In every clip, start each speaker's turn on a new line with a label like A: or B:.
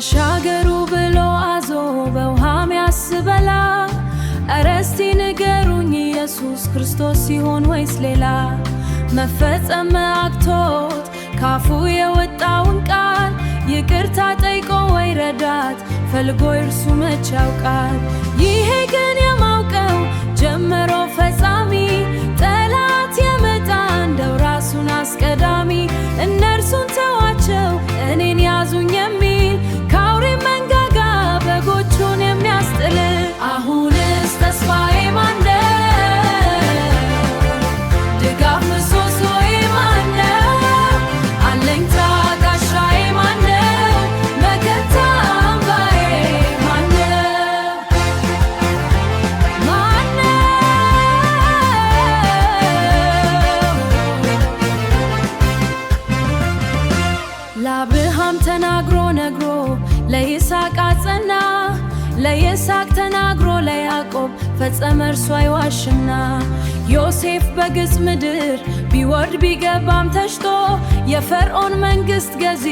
A: ተሻገሩ ብሎ አዞ በውሃ ሚያስበላ፣ ኧረ እስቲ ንገሩኝ ኢየሱስ ክርስቶስ ሲሆን ወይስ ሌላ? መፈጸም አቅቶት ካፉ የወጣውን ቃል፣ ይቅርታ ጠይቆ ወይ ረዳት ፈልጎ እርሱ መች ያውቃል? ይሄ ግን የማውቀው ጀምሮ ፈጻሚ፣ ጠላት የመጣ እንደው ራሱን አስቀዳሚ፣ እነርሱን ተዋቸው እኔን ያዙኝ የሚል፣ ከአውሬ መንጋጋ በጎቹን የሚያስጥል። አሁንስ ተስፋዬ ማነው? ድጋፍ ምሰሶዬ ማነው? አለኝታ ጋሻዬ ማነው? መከታ አምባዬ ማነው? ማነው? ለአብርሃም ተናግሮ ነግሮ ለይስሐቅ አጸና፣ ለይስሐቅ ተናግሮ ለያዕቆብ ፈጸመ እርሱ አይዋሽና። ዮሴፍ በግብፅ ምድር ቢወርድ ቢገባም ተሽጦ፣ የፈርዖን መንግሥት ገዢ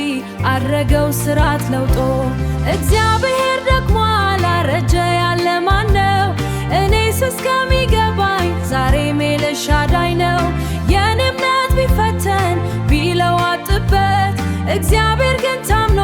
A: አድረገው ስርዓት ለውጦ። እግዚአብሔር ደግሞ አላረጀ ያለ ማነው? እኔስ እስከሚገባኝ ዛሬም ኤልሻዳይ ነው። የኔ እምነት ቢፈተን ቢለዋጥበት፣ እግዚአብሔር ግን ታምኖ